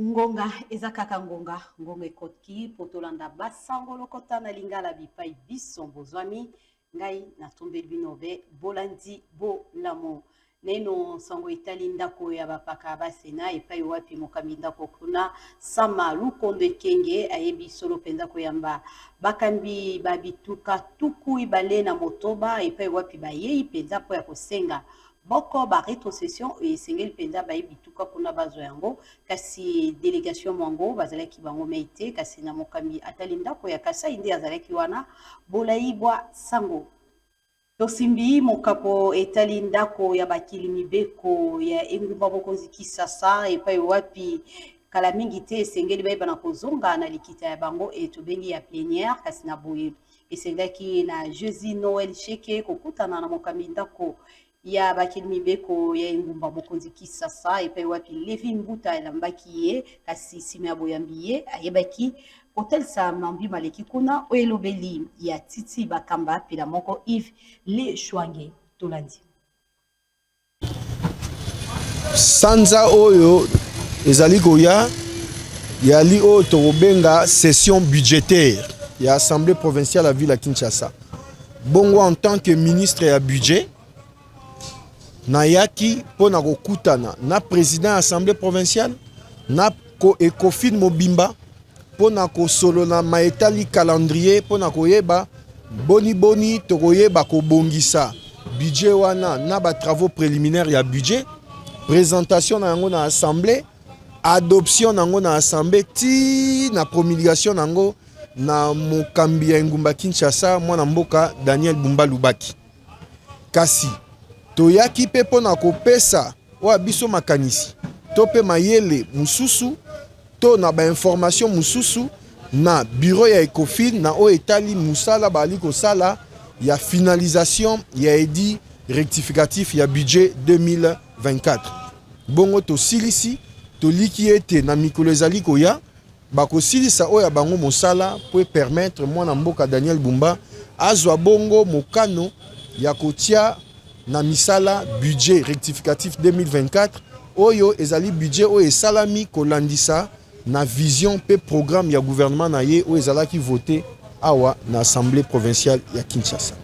Ngonga eza kaka ngonga, ngonga ekoki mpo tolanda basango lokota na lingala bipai biso bozwami. Ngai natombeli bino be bolandi bolamu. Naino nsango etali ndako ya bapaka ba Sena epai wapi mokambi ndako kuna Sama Lukondo Ekenge ayebi solo mpenza koyamba bakambi ba bituka 26 epai wapi bayei mpenza mpo ya kosenga boko ba retrocession oyo esengeli mpenza baye bituka kuna bazwa yango. Kasi delegation mwango bazalaki bango mei te, kasi na mokambi atali ndako ya Kasai nde azalaki wana. Bolai bwa sango. Tosimbi mokapo etali ndako ya bakili mibeko ya engumba mokonzi Kisasa epai wapi kala mingi te esengeli bayebana kozonga na likita ya bango e tobengi ya plenière. Kasi na boye esengaki na Jeudi Noël Sheke kokutana na mokambi ndako ya bakeli mibeko ya engumba mokonzi Kisasa epai wapi Levi Mbuta elambaki ye. Kasi nsima ya boyambi ye ayebaki kotalisa mambi maleki kuna oyo elobeli ya Titi Bakamba pela moko Yves Le Chwange. Tolandi. Sanza oyo ezali koya yali oyo tokobenga session budgétaire ya Assemblée provinciale ya ville ya Kinshasa. Bongo en tant que ministre ya budget, nayaki mpo na kokutana na président ya Assemblée provinciale na Ecofin mobimba mpo na kosolola maetali calendrier, mpo na koyeba boni boni tokoyeba kobongisa budget wana na ba travaux préliminaires ya budget, présentation na yango na assemblée, adoption na yango na assemblée, ti na promulgation na yango na mokambi ya engumba Kinshasa, mwana mboka Daniel Bumba Lubaki. Kasi toyaki mpe mpo na kopesa oyo biso makanisi to mpe mayele mosusu to na bainformation mosusu na bureau ya Ecofin na oyo etali mosala bazali kosala ya finalisation ya édit rectificatif ya budget 2024. Bongo tosilisi, toliki ete na mikolo ezali koya bakosilisa oyo ya bango mosala po permettre mwana mboka Daniel Bumba azwa bongo mokano ya kotia na misala budget rectificatif 2024, oyo ezali budget oyo esalami kolandisa na vision mpe programme ya gouvernement na ye oyo ezalaki voté awa na Assemblée provinciale ya Kinshasa.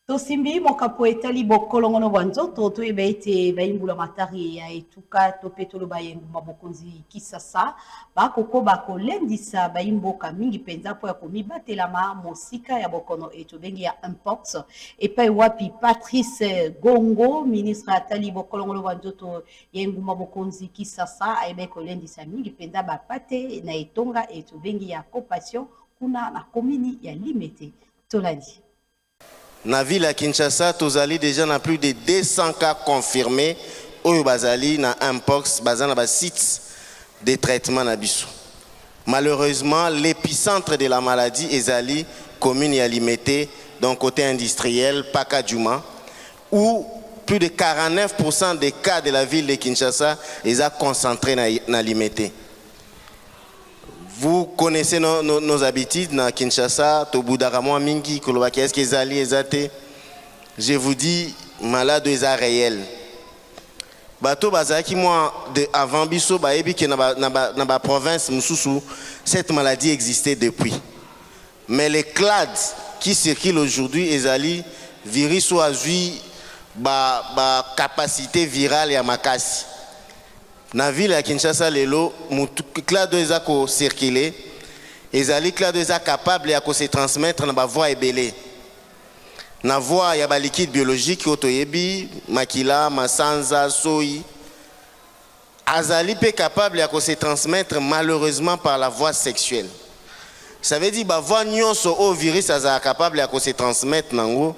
Tosimbi mokapo etali bokolongono bwa nzoto. Toyeba ete bayimbula matari ya etuka to mpe toloba ya engumba mokonzi Kisasa bakokoba kolendisa bayimboka mingi mpenza mpo ya komibatelama mosika ya bokono e tobengi ya mpox, epai wapi Patrice Gongo, ministre atali bokolongono bwa nzoto ya engumba mokonzi Kisasa, ayebaki kolendisa mingi mpenza bapate na etonga e tobengi ya Compassion kuna na komini ya Limete. Tolandi. Na ville ya Kinshasa, tozali déjà na plus de 200 cas confirmés oyo bazali na mpox, baza na basites de traitement na biso. Malheureusement, l'épicentre de la maladie ezali commune ya Limete, donc côté industriel Pakadjuma, où plus de 49% des cas de la ville de Kinshasa eza concentré na Limete. Vous connaissez nos habitudes na Kinshasa, tobudaka mwa mingi kolobaki est-ce que ezali eza te. Je vous dis, malade eza réel. Bato bazalaki mwa de avant biso bayebi ke na ba province mosusu cette maladie existait depuis. Mais les clades qui circulent aujourd'hui ezali virus oyo azwi ba capacité virale ya makasi. Na ville ya Kinshasa lelo, mutu clade oyo eza kocircule ezali clade oyo eza capable ya kose transmettre na bavoie ebele, na voie ya baliquide biologique oyo toyebi, makila, masanza, soi. Azali mpe capable ya kose transmettre malheureusement par la voie sexuelle. Ça veut dire bavoie nyonso oyo virus azala capable ya kose transmettre nango,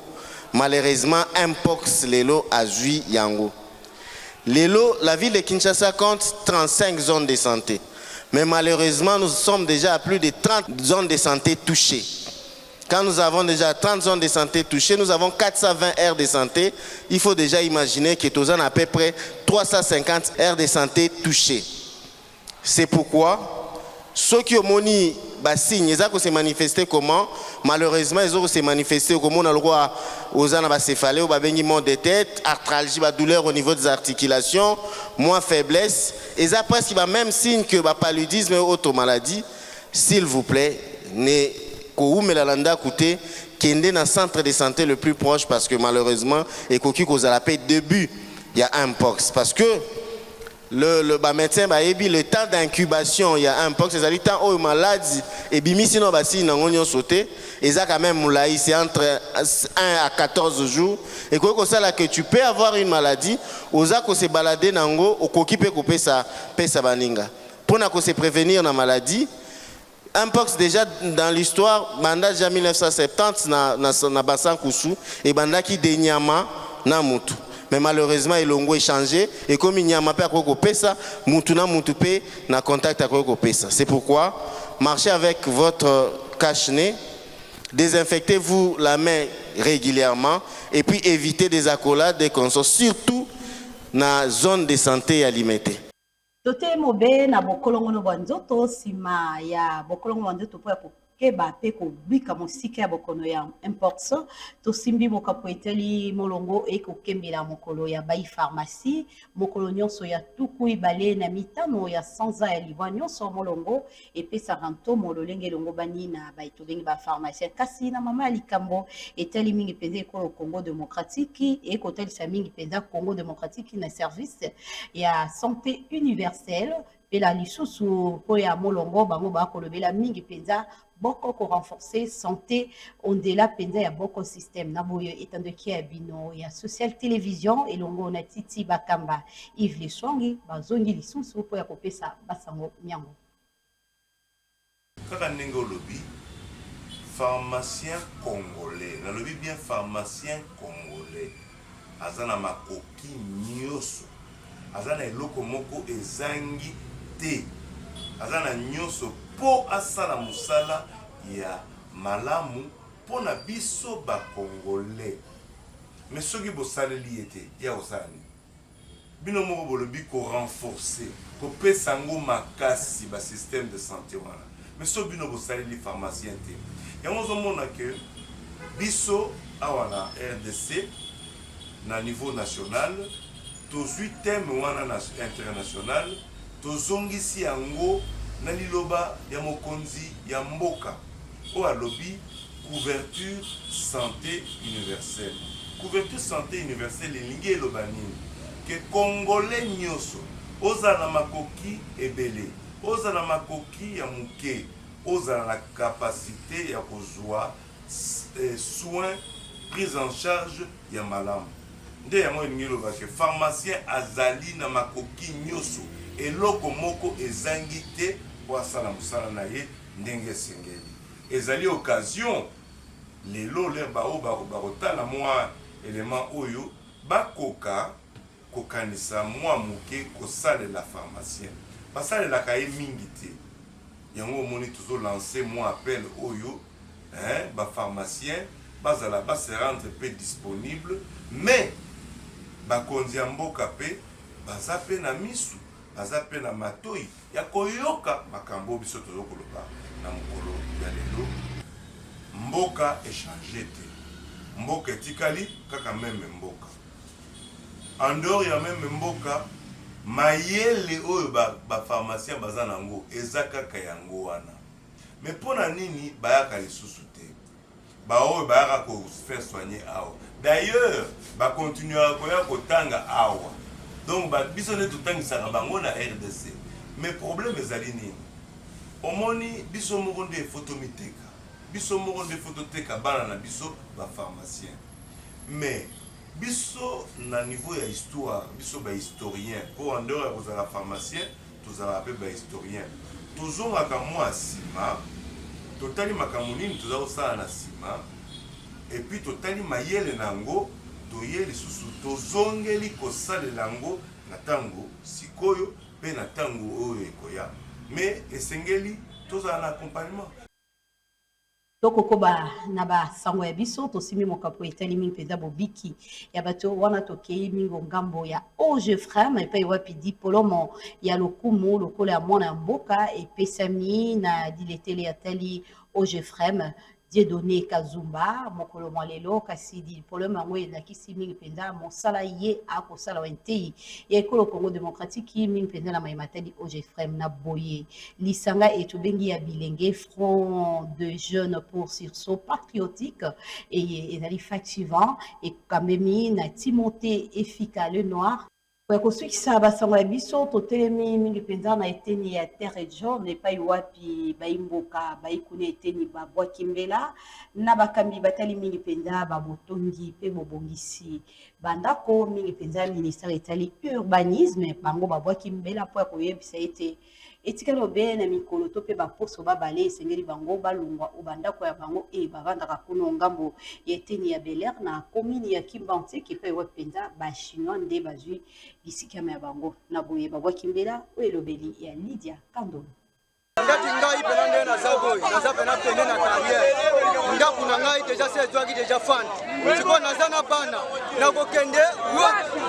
malheureusement mpox lelo azwi yango. Lelo, la ville de Kinshasa compte 35 zones de santé, mais malheureusement nous sommes déjà à plus de 30 zones de santé touchées. Quand nous avons déjà 30 zones de santé touchées, nous avons 420 aires de santé. Il faut déjà imaginer que nous avons à peu près 350 aires de santé touchées. C'est pourquoi ceux qui ont moni Basigne eza kose manifester comment? Malheureusement, ezo kose manifester okomona lokola oza na bacéphalée oyo babengi maux de tête, arthralgie, badouleur au niveau des articulations, moins faiblesse. Eza presque bamême signe que bapaludisme et autres maladies. S'il vous plaît, ne kowumela na ndako te, kende na centre de santé le plus proche, parce que malheureusement ekoki kozala mpe début ya mpox, parce que le bamédecin bayebi le temps d'incubation ya mpox ezali temps oyo maladi ebimisi no basigne nango nyonso te, eza quand même molai, c'est entre 1 à 14 jours. Ekoki kosala que tu peux avoir une maladie, oza kose balader nango, okoki mpe kopesa pesa baninga. Mpona kose prévenir na maladie mpox, déjà dans l'histoire, banda déjà 1970 na Basankusu, ebandaki de nyama na mutu, mais malheureusement elongo échangé, ekomi nyama mpe akoki kopesa mutu na mutu mpe na contact akoki kopesa. C'est pourquoi marchez avec votre cache-nez, désinfectez-vous la main régulièrement et puis évitez des accolades, des consorts, surtout na zone de santé ya Limete. Tote mobe na bokolongono bwa nzoto. Nsima ya bokolongono bwa nzoto mpo ya kokeba mpe kobika mosika ya bokono ya mpox, tosimbi mokapo etali molongo ekokembela mokolo ya bai pharmacie. Mokolo nyonso ya 25 ya sanza ya libwa nyonso, molongo epesaka ntomo lolenge elongo bani na bai tobengi bapharmacien. Kasi na mama ya likambo etali mingi mpenza ekolo Congo démocratique, ekotalisa mingi mpenza Congo démocratique na service ya santé universelle mpe na lisusu mpo ya molongo, bango bakolobela mingi mpenza boko korenforcer santé ondela mpenza ya boko système. Na boye etandoki ya bino ya Social Télévision elongo na Titi Bakamba, Yves Leswangi bazongi lisusu mpo ya kopesa basango miango. Kaka ndenge olobi, pharmacien congolais, nalobi bien, pharmacien congolais aza na makoki nyonso, aza na eloko moko ezangi te, aza na nyonso mpo asala mosala ya malamu mpo na biso bacongolais. Mais soki bosaleli ye te, ya kosala nini? Bino moko bolobi korenforcer, kopesa yango makasi, basystème de santé wana, mais so bino bosaleli pharmacien te, yango ozomona ke biso awa na RDC, na niveau national, tozwi thème wana na international, tozongisi yango na liloba ya mokonzi ya mboka oyo alobi couverture santé universelle. Couverture santé universelle elingi eloba nini? Ke congolais nyonso, ozala na makoki ebele, ozala na makoki ya moke, ozala na capacité ya kozwa soin, prise en charge ya malamu. Nde yango elingi eloba ke pharmacien azali na makoki nyonso, eloko moko ezangi te mpo asala mosala na ye ndenge esengeli. Ezali occasion lelo lere baoyo bakotala mwa élément oyo bakoka kokanisa mwa moke kosalela pharmacien. Basalelaka ye mingi te. Yango omoni tozolancer mwa appel oyo, hein, bapharmacien bazala, base rendre mpe disponible. Mais bakonzi ya mboka mpe baza mpe na misu, baza mpe na matoi ya koyoka makambo oyo biso toza koloba na mokolo ya lelo. Mboka echanger te, mboka etikali kaka même mboka. En dehors ya même mboka, mayele oyo bapharmacien ba baza nango eza kaka yango wana. Mais mpo na nini bayaka lisusu te? Baoyo bayaka kofaire soigner awa, d'ailleurs bakontinuaka koya kotanga awa. Donc biso nde totangisaka bango na RDC. Mais problème ezali nini? Omoni, biso moko nde efo tomiteka, biso moko nde fo toteka bana na biso bapharmacien. Mais biso na niveau ya histoire, biso bahistorien, mpo en dehors ya kozala pharmacien tozalaka mpe bahistorien, tozongaka mwa nsima, totali makambo nini toza kosala na nsima, et puis totali mayele na yango, toye lisusu tozongeli kosalela yango na ntango sikoyo mpe na ntango oyo ekoya. Mais esengeli tozala na accompagnement. Tokokoba na basango ya biso, tosimbi mokapo etali mingi mpenza bobiki ya bato wana. Tokei mingi ngambo ya Ogefrem epai wapi dipolomo ya lokumu lokola ya mwana ya mboka epesami na diletele ya tali Ogefrem Dieudonné Kazumba mokolo mwa lelo. Kasi diplome yango elakisi mingi mpenza mosala ye akosala wa ntei ya ekolo Congo démocratique, mingi mpenza na maye matali Ogefrem. Na boye lisanga etobengi ya bilenge Front de Jeunes pour Sursaut Patriotique eye ezali fativant ekambemi na Timothée Efika Le Noir. Ya kosukisa basango ya biso, totelemi mingi mpenza na eteni ya Terre Jaune epai wapi bayimboka bayikuna eteni babwaki mbela na bakambi batali mingi mpenza babotongi mpe bobongisi bandako, mingi mpenza ministère etali urbanisme. Bango babwaki mbela mpo ya koyebisa ete etikali obe na mikolo to mpe baposo babale, esengeli bango balongwa o bandako ya bango e bavandaka kuna ngambo ya eteni ya Bel-Air na commune ya Kimbanseke, epai wapi mpenza Bachinois nde bazwi bisikama ya bango. Na boye babwaki mbela oyo elobeli ya Lydia Kandolo. Ndati ngai mpena nde naza boye, naza mpena pene na carrière. Ndako na ngai deja se ezwaki deja fan. Sikoyo naza na bana, nakokende wapi?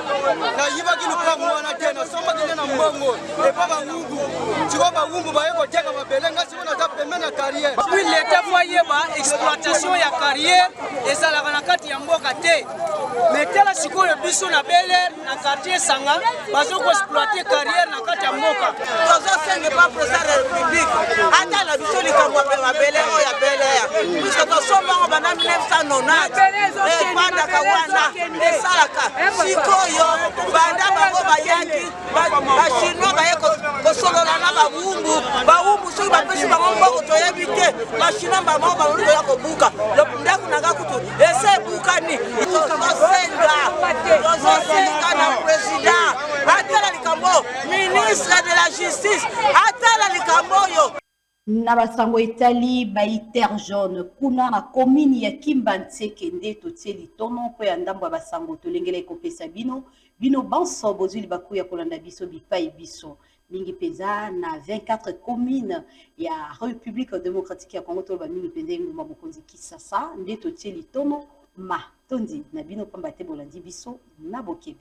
Nayibaki lupango wana te, nasombaki nde na mbongo epa bawumbu. Sikoyo bawumbu baye koteka mabele, ngai sikoyo naza pembe na carrière. Puis l'État faut ayeba exploitation ya carrière ezalaka na kati ya mboka te. Mais tala sikoyo biso na Bel-Air, na quartier Sanga, bazo koexploite carrière na kati ya mboka. Tozosenga pa président ya République atala biso likambo ya mabele oyo ya Bel-Air, puisque tosombango banda 1990, efandaka wana, esalaka. Sikoyo banda bango bayaki, Bachinois baye kosolola na bawumbu. Bawumbu soki bapesi bango mbongo, toyebi te. Bachinois bango balobi koya kobuka ndako na nga, kutu ese ebukani. Tozosenga, tozosenga na président atala likambo, ministre de la Justice atala likambo oyo. Na basango etali bai Terre Jaune kuna na commune ya Kimbanseke nde totie litono mpo ya ndambo ya basango tolengela ekopesa bino. Bino banso bozwi libaku ya kolanda biso bipai biso, mingi mpenza na 24 commune ya République démocratique ya Congo, toloba mingi mpenza engumba mokonzi Kisasa nde totie litono. Ma tondi na bino pamba te bolandi biso na bokebi.